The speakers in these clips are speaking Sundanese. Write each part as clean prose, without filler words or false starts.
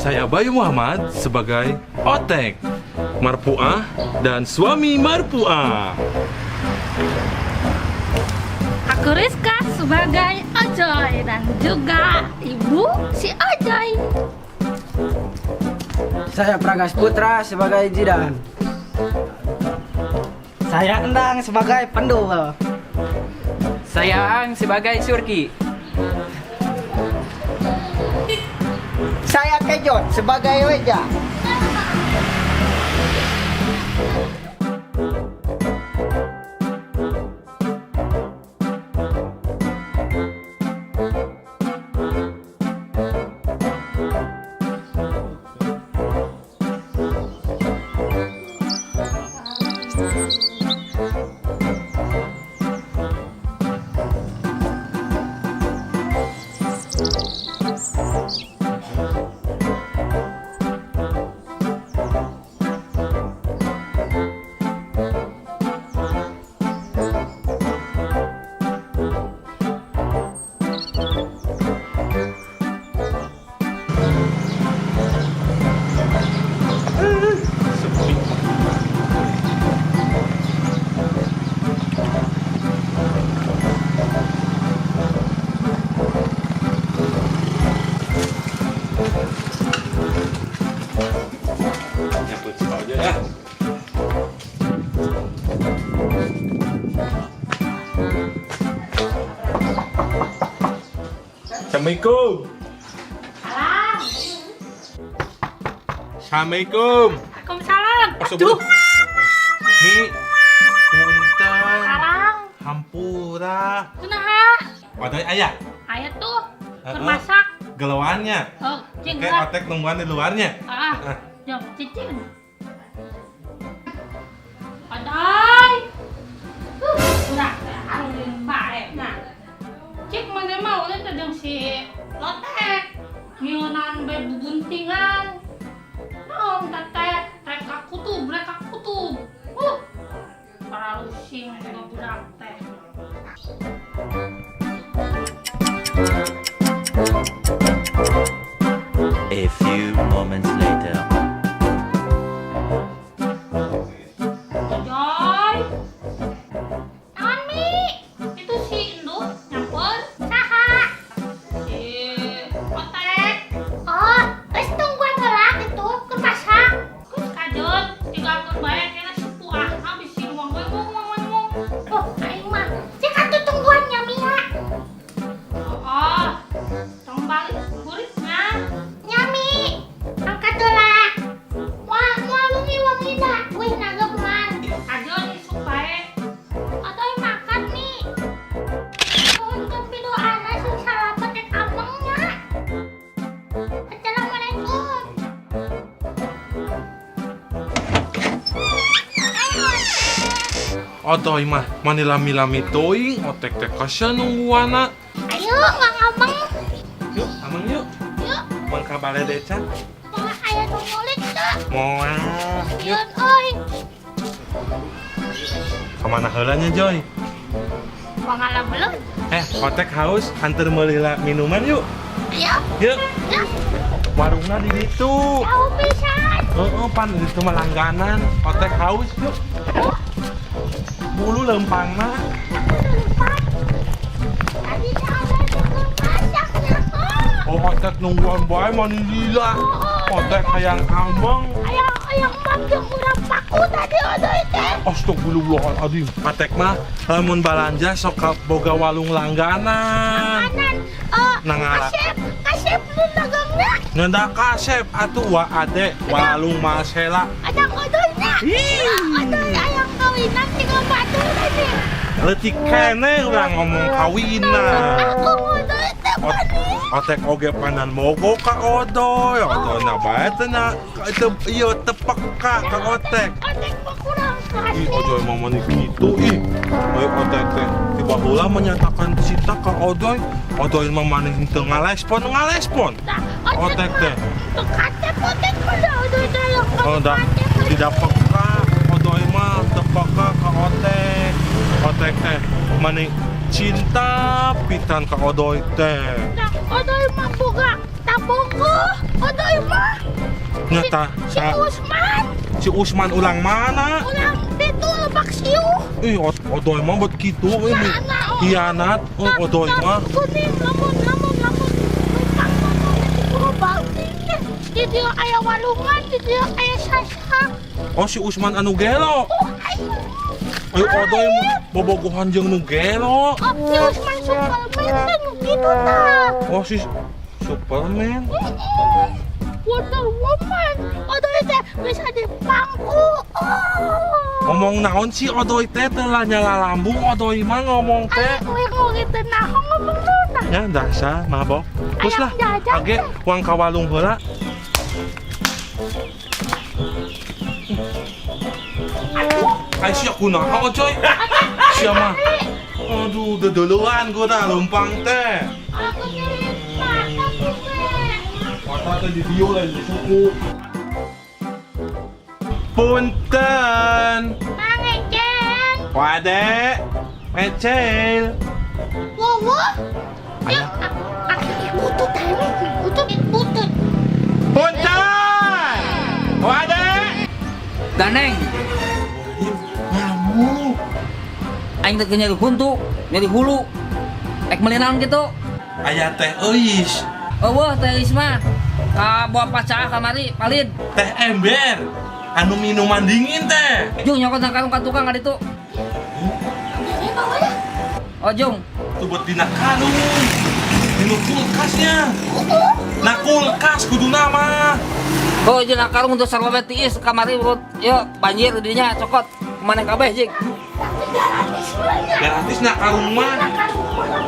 Saya Bayu Muhammad sebagai Otek, Marpuah, dan suami Marpuah. Aku Rizka sebagai Ojoy dan juga ibu si Ojoy. Saya Pragas Putra sebagai Jidan. Saya Endang sebagai Pendul. Saya Ang sebagai Surki. Saya Kejot sebagai Weja. Sepi. Nyambut si Ojo ya. Assalamualaikum. Salam. Assalamualaikum. Waalaikumsalam. Oh, Aduh, Mi, punten. sekarang Hampura. kunaha? Waduh, aya. Aya tuh Heeh. bermasak. Gelawannya. Oh, cing Oke, lah. Otek nungguan di luarnya. Ah, Ah. jom cicing. Adai. Udah, alin bae. Nah, cik mana mau ulin teh jeung si Lotek. Ngionan bae bubuntingan. Naon teteh, rek ka kutub, rek ka kutub. Para lusing juga budak teh. A few moments later. Joy. Naon, Mi? Itu si Endut nyamper. Saha? Si Otek. Oh, geus tungguan heula gitu keur masak. Geus kajeun, tinggalkeun bae kena si Puah bisi ngomong we ngomong ngomong. Oh, aing mah cek atuh tungguan nya Mia. Oh, tong balik kuritnya. Nyami, angkat heula. Wah, moal wengi-wengi da, wih naga man. Kajeun isuk bae. Atau makan nih. Nuhunkeun pidoana sing salamet ek amengnya. Assalamualaikum. Otoy mah mani lami-lami teuing, Otek teh kasihan nungguanna. Ayo, nggak ngomong. Yuk, ameng yuk. Yuk, Mang ka bale deca. mau aya nu ngulik teu? Moal. Yuk. Yeun euy. Kamana heula nya, Joy? Pangala belum? Eh, Otek haus, anter meuli minuman yuk. Ayo, Yuk. yuk. Warungna di ditu. Jauh pisan. Heeh, pan di ditu mah langganan. Otek haus yuk. Bulu lempangna. Aku udah lupa. Tadi ada juga masaknya kok. Oh, Otek nungguan bae mani lila. Otek hayang ameng. Ayang ayang mam jeung urang paku tadi odoy teh. Astagfirullahaladzim. Atek mah lamun balanja sok ka boga walung langganan. Kanan, eh, Nangala. Kasep, kasep nu dagangna. Ngendak kasep atuh wa ade walung masela. Ada odoyna. Ih. Odoy ayang kawinan tiga batu tadi. Leutik kene urang ngomong kawinan. Aku odoy teh mani. Otek oge panan mogo ka odoy. Odoy na bae teh na teu ieu teu peka ka otek. Otek mah kurang Ih, kasih. Odoy mah mani kitu ih. Oi otek teh tiba heula menyatakan cinta ka odoy. Odoy mah maneh teu ngarespon ngarespon. Nah, Otek teh. Teu katep otek mah da odoy teh yang Oh, dah tidak peka. Odoy mah teu peka ka otek. Otek teh mani cinta pitan ka odoy teh. Nah, odoy mah boga tabonggo. Odoy mah. Nyata Si Usman. Si Usman ulang mana? Ulang itu Lebak Siu. Ih, Odoy mah buat gitu ini. Mana, oh. Hianat, oh, Odoy mah. Kuning, lamun, lamun, lamun. Lempang lamun, dipuru bauting. Di dia aya walungan, di dia aya sasak. Oh, si Usman anu gelo. Oh, ayo. Ayo Odoy mah bobogohan jeung nu gelo. Oh, si Usman Superman kan gitu tah. Oh, si Superman. Wonder Woman. Odoy teh bisa dipangku. Oh. Ngomong naon sih Odoy teh teu nyala lambung Odoy mah ngomong teh. Ayo we teu naon ngomong naon. Ya dasar mabok. Terus lah, Ayam jajan age teh. uang ka walung heula. Ai sia kunaha Ocoy? Sia mah. Aduh, deduluan gua dah lempang teh. Aku nyeri mata tuh teh. Mata teh di dieu lain di suku. Punten. Mang Ecen. Wade. Mecel. Wowo. Ya, aku butut teh. Butut, butut. Punten. Wade. Ganeng, Ngamuk. aing teh nyeri huntu, nyeri hulu. Ek meuli naon kitu? Aya teh euis. Eueuh teh Isma. Ka buah pacaa kamari palid. Teh ember. Anu minuman dingin teh. Jung nyokot na karung ka tukang ka ditu. Ini bawa ya. Oh Jung, Tuh buat dina karung. Dina kulkasnya. Nah kulkas kudu nama. Oh, jeung karung untuk sarua we tiis kamari urut yeuh banjir di dinya cokot. Kumaneh kabeh jing. Gratis nak karung mah.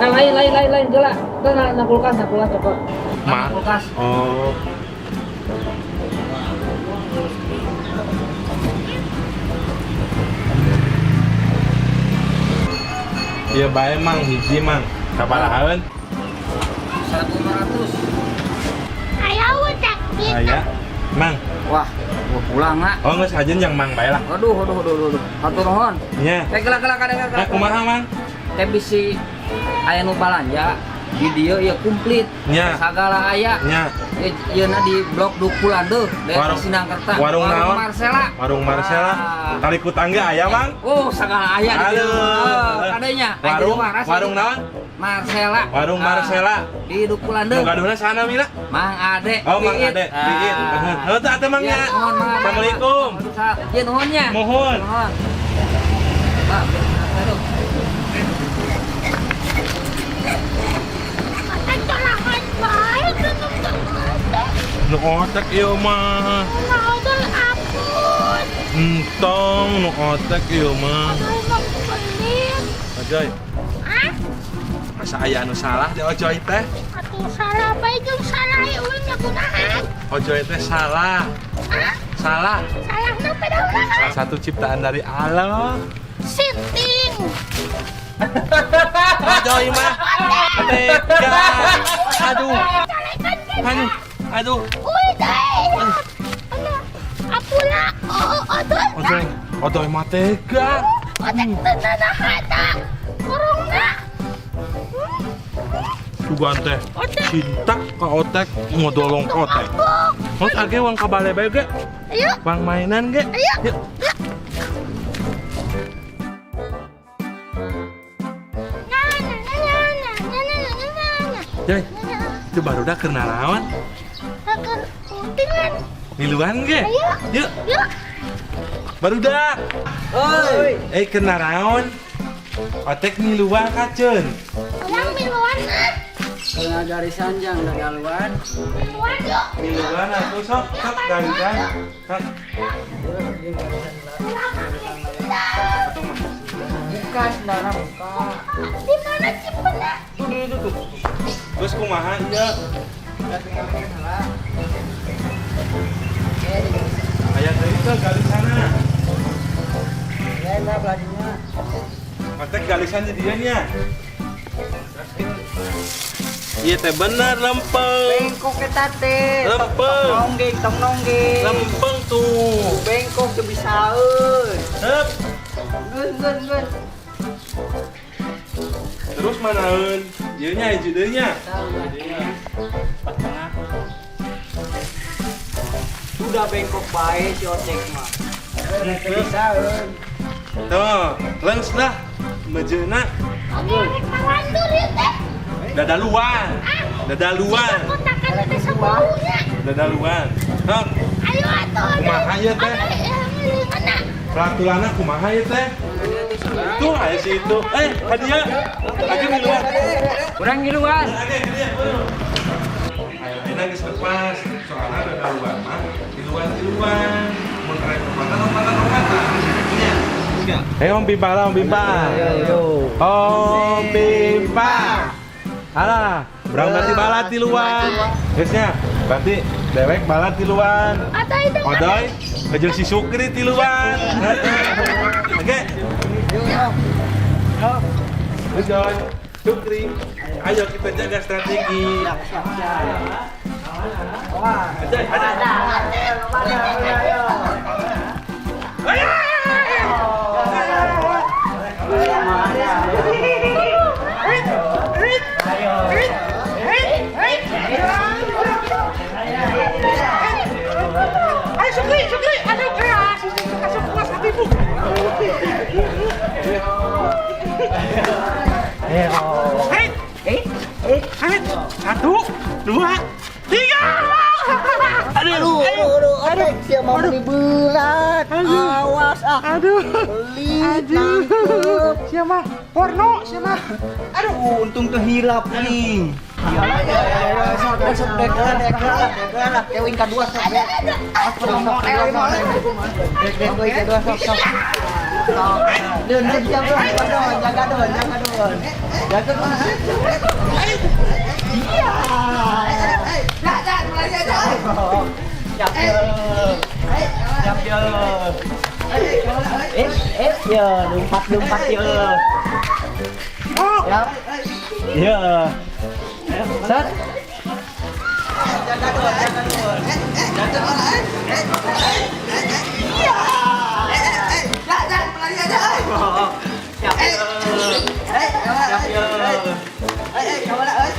Nah, lain lain lain lain geula. Teu na kulkas, na kulkas cokot. Ma. Na kulkas. Oh. Iya bae mang hiji mang. Sabarahaeun? 1500. Ayo udah gitu. Aya. Mang. Wah, gua pulang ah. Oh geus ajen yang mang bae lah. Aduh, aduh, aduh, aduh. Hatur nuhun. Nya. Teh geula geula kadang Eh kumaha mang? Teh bisi aya nu balanja di dieu ieu komplit. Nya. Sagala aya. Nya. Ieu na di Blok Dukulandeuh, daerah Warung- Sindangkerta. Warung naon? Marcella. Warung Marcella. Ah. Tali ku tangga aya mang? Oh, sagala aya di dieu. Halo. Oh, kadenya. Aya di Warung waras. warung naon? Marcella. Warung Ah, Marcella. Di Dukulandeuh. Nu gaduhna sana Mila? Mang Ade. Oh, Mang Piit. Ade. Piit. Ah. Heuh teh atuh Mang Ya, nya. nuhun, Mang Ade. Assalamualaikum. Ya nuhunnya. Mohon. Nuhun. Pak, aduh. Makan colakan baik minum teh. Nu otek ieu mah. Odol ampun. Entong nu otek ieu mah. Odol mah pelit. Ojoy, Ah, masa aya anu salah di Ojoy teh? atuh salah bae jeung salah euy nya kunaon? Ojoy teh salah. Ah, Salah. salah na padahal. Salah satu ciptaan dari Allah. Sinting. Ojoy mah tega. Aduh. Aduh. Aduh. Uy, deh. Ano? Apula. Oo, odol. Ojoy, Ojoy mah tega. Otek teu nanahana. Kurungna. Sugan teh cinta ka otek ngodolong otek. Terus age wang ka bale bae ge, Ayo, wang mainan ge. ayo. Yuk. Na na na na na na na na na na. Joy, itu barudak keur naraon? Keur putingan. Miluan ge. Ayo. Yuk, Yuk. barudak. Oi. Eh keur naraon? Otek miluan kaceun. Urang miluan ah. Karena garisan jang dagaluan. Miluan yuk. Miluan atuh sok, sok garisan. Sok. Buka sendana buka. Di mana cipena? Tuh dulu tuh tuh. Terus kumaha ieu? Aya deui teh galisana. Ya, nah belajarnya. Otek galisan di dieu nya. Iya teh bener lempeng. Bengkok eta teh. Lempeng. Tong nonggeng, tong nonggeng. Lempeng tuh. Bengkok teu bisaeun. Hup. Geus, geus, geus. Terus manaeun? Ieu nya hiji deui nya. Tahu. Pas tengah. Udah bengkok bae si Otek mah. Teu bisaeun. Tuh, leungs lah. Mejeuna Oke, rek malandur ieu teh. dadaluan. Dadaluan. Kontakan teh sabaunya. Dadaluan. Hah, Ayo atuh. Kumaha ieu teh? Mana? Peraturanna kumaha ieu teh? Tuh, aya si itu. Eh, hadiah. Aja ngiluan. Urang ngiluan. Oke, hadiah. Ayo, ayeuna geus lepas. Soalna dadaluan mah tiluan-tiluan. Mun rek lompatan lompatan-lompatan. Nya. Eh, Om Pimpa lah, Om Pimpa. Om Pimpa. Alah, berang berarti balat tiluan. Geus nya, berarti dewek balat tiluan. Atau itu Odoy, jeung si Sukri tiluan. Oke. Odoy, Sukri. Ayo kita jaga strategi. Aja, aja. Ayo. Ayo Sukri, Sukri, aduh keras, asup puas hatimu. Hei, hei, satu, dua, tiga. Aduh, aduh, aduh, Otek sia mau beli belat. Awas ah. Aduh, Beli, aduh, tangkep. siapa? Porno, siapa? Aduh, untung tuh hilap nih. Ya, ya, ya, sok, sok, dek, dek, dek, lah, kewing kadua sok, dek. Sok, sok, dek, dek, wing kadua sok, sok. Dun, dun, siap, dun, jaga dun, jaga dun, jaga dun. Jaga dun. Iya. Siap, yo. Siap, yo. Eh, eh, yo, lompat, lompat, yo. Siap. Yo. Set. Jaga dulu, jaga dulu. Jaga dulu. Iya. Siap. Siap, yo.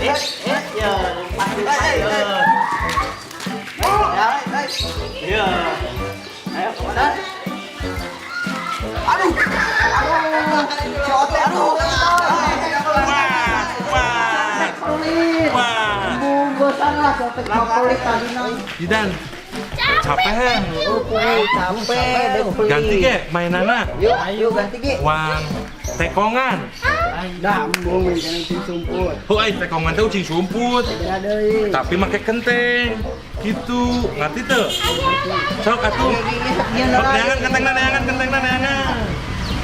Eh, eh, yo, lompat, lompat, yo. Yo. Ayo, kemana? Aduh, aduh, si Otek, aduh. Wah, wah, wah. Bungkusan lah, si Otek pelit tadi nang. Jidan, capek ya? Oh, capek, deh pelit. Ganti ke mainanna. Yuk, ayo ganti ge. Wang tekongan. Dah embung kana cing sumput. Oh, ai tekongan teh ucing sumput. Beda deui. Tapi make kenteng. Gitu, ngerti tuh? Sok atuh. Sok neangan kentengna neangan kentengna neangan.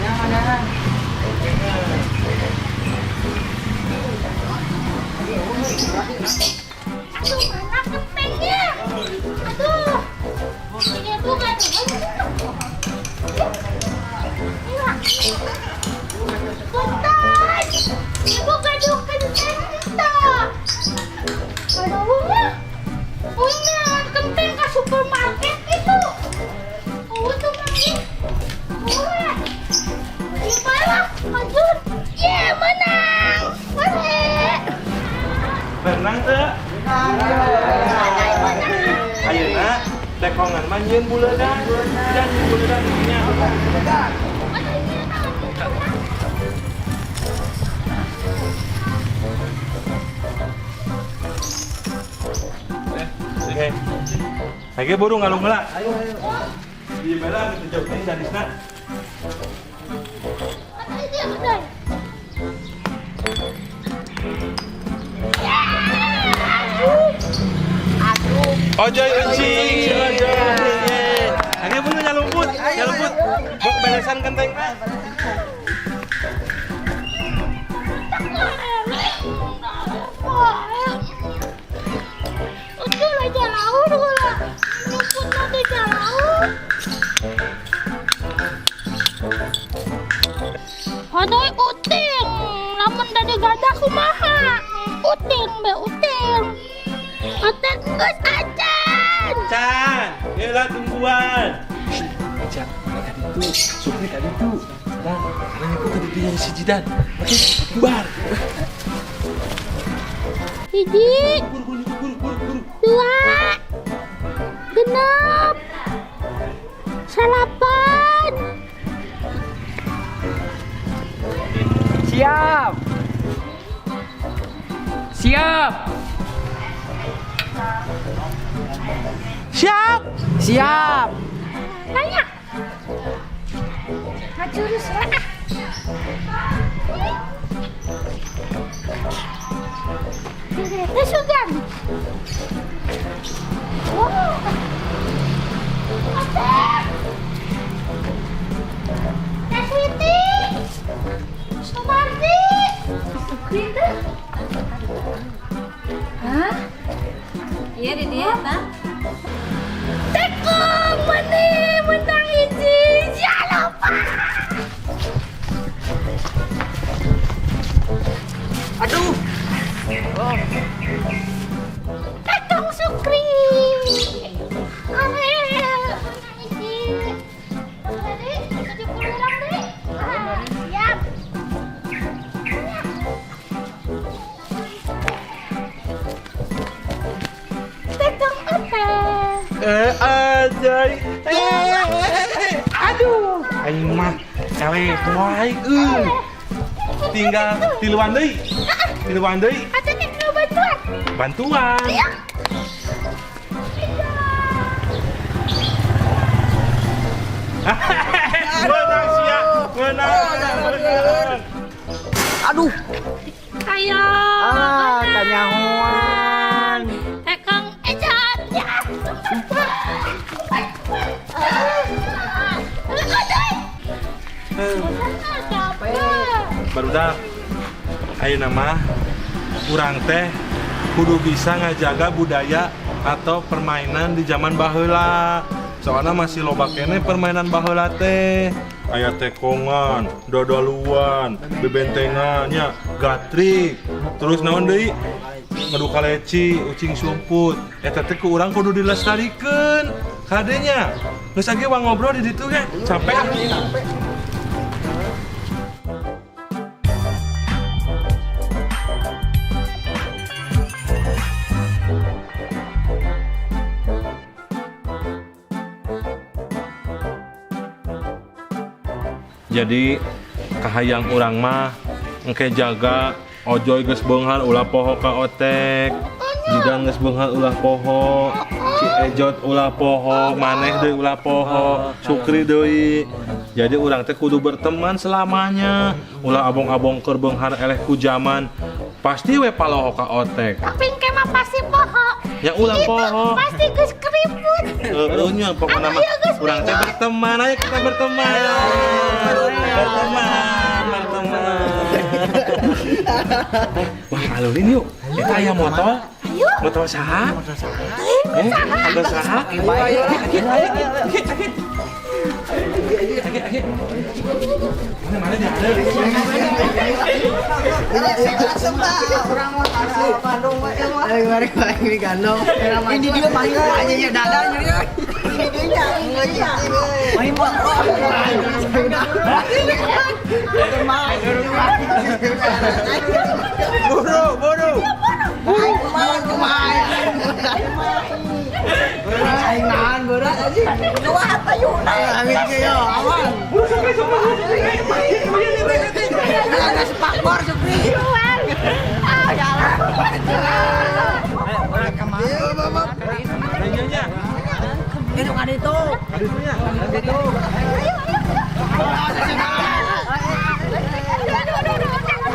Jangan jangan. Aduh, mana kentengnya? Aduh, ini bukan. Iya. Punten. Ibu gaduh kenteng teu. Aduh, punya kenteng ke supermarket itu. Oh, tuh mami. Wah. Gimana? Lanjut. Yeah, menang. Menang. Berenang teu? Menang. Ayeuna tekongan mah nyieun buleudan. Dan buleudan nya. Aduh, ini tangan. Oke. Lagi buru ngalung heula. Ayo ayo. Di bela gitu jauh teh dadisna. Aduh, ini ada. Ojoy uncing, si Ojoy. Lagi buru nyalumput, nyalumput. Bok belesan kenteng mah. Udah lah jalaur lah. Nyumput nanti jalaur. Aduh, uting. Lamun dari gajah kumaha. Uting be uting. Uting geus acan. Can, heula tungguan. Can, tadi tuh, Sukri tadi tuh. Nah, karena aku tadi dia si Jidan. Oke, bubar. Hiji, Buru, buru, buru, buru, buru. dua, 6. 6, 9. Siap. Siap. Siap. Siap. Nanya. Ngajurus lah ah. Teh sugan. Oh. Otek. Teh Siti. Sumardi. Sukri teh. Hah? Iya di dia, ta. Tekong meni menang hiji. Ya lupa. Aduh. Tekong Sukri. Are, menang hiji. Berarti 70 orang deh. Ah, siap. Tekong otek. Eh, ajay. Eh, aduh. Aing mah eleh wae euy. Tinggal tiluan deui. Tiluan deui. Atau tinggal bantuan. Bantuan. Ayo. Menang sia. Menang. Menang. Aduh. Ayo. Ah, kanyahoan. Tekong Ejot. Ya. Capek. Barudak. Ayeuna mah urang teh kudu bisa ngajaga budaya atau permainan di zaman baheula. Soalnya masih loba keneh permainan baheula teh. Aya tekongan, dodoluan, bebentengan, nya, gatrik. Terus naon deui? Ngadu kaleci, ucing sumput. Eta teh ku urang kudu dilestarikeun. Kadenya. Geus age wang ngobrol di ditu ge. Capek ah. Jadi kahayang urang mah engke jaga Ojoy geus beunghar ulah poho ka Otek. Jidan geus beunghar ulah poho. Si Ejot ulah poho, maneh deui ulah poho, Sukri deui. Jadi urang teh kudu berteman selamanya. Ulah abong-abong keur beunghar eleh ku jaman. Pasti we paloho ka Otek. Tapi engke mah pasti poho. Ya ulah Itu poho. pasti geus keriput. Heeh nya pokona mah Ayo, geus urang teh berteman, ayo kita berteman. Berteman, berteman. Wah, alurin yuk. Kita aya motor. Ayo. Motor saha? Motor saha? Eh, motor saha? Ayo, ayo, ayo, ayo, ayo. Ayo, ayo. Mana mana dia ada. Ayo mari mari gandong. Ini dia paling aja dadanya. Ini dia nya. Main motor. Buru, buru. Aing nahan berat aja. Wah, tayu. Amin yo, aman. Ada sepakbor Supri. Ah, ya Allah. Ayo nya. Itu kan itu. Aditunya. Itu. Ayo, ayo, ayo. Aduh, aduh, aduh, aduh.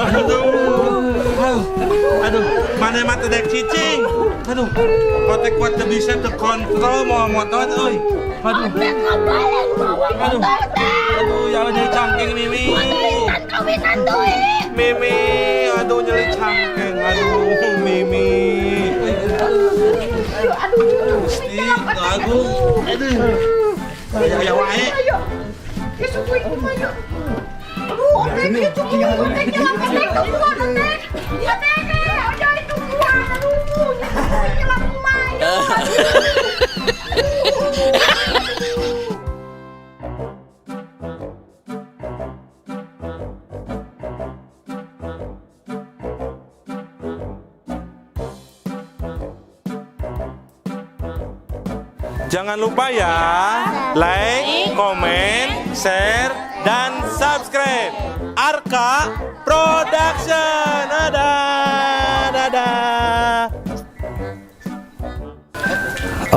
Aduh, aduh, mana mah teu dek cicing. Aduh, kotek kuat teu bisa teu kontrol mau motor euy. Aduh, aduh, aduh, ya Allah jadi cangkeng Mimi. Kan kawinan deui. Mimi, aduh nyeri cangkeng, aduh Mimi. Aduh, aduh. Gusti, Agung. Aduh. Aya wae. Ayo. Ya Sukri kumaha yuk. Aduh, otek ya Sukri, otek nyelam otek tungguan otek. Otek, ojo tungguan. Aduh, nyelam kumaha yuk. Jangan lupa ya, like, comment, share, dan subscribe. Arka Production. Dadah, dadah.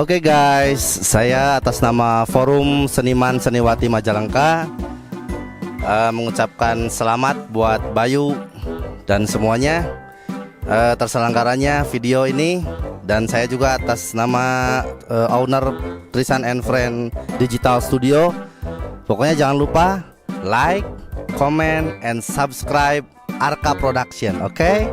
Oke guys, saya atas nama Forum Seniman Seniwati Majalengka mengucapkan selamat buat Bayu dan semuanya terselenggaranya video ini, dan saya juga atas nama owner Trisan and Friend Digital Studio. Pokoknya jangan lupa like, comment, and subscribe Arka Production, oke?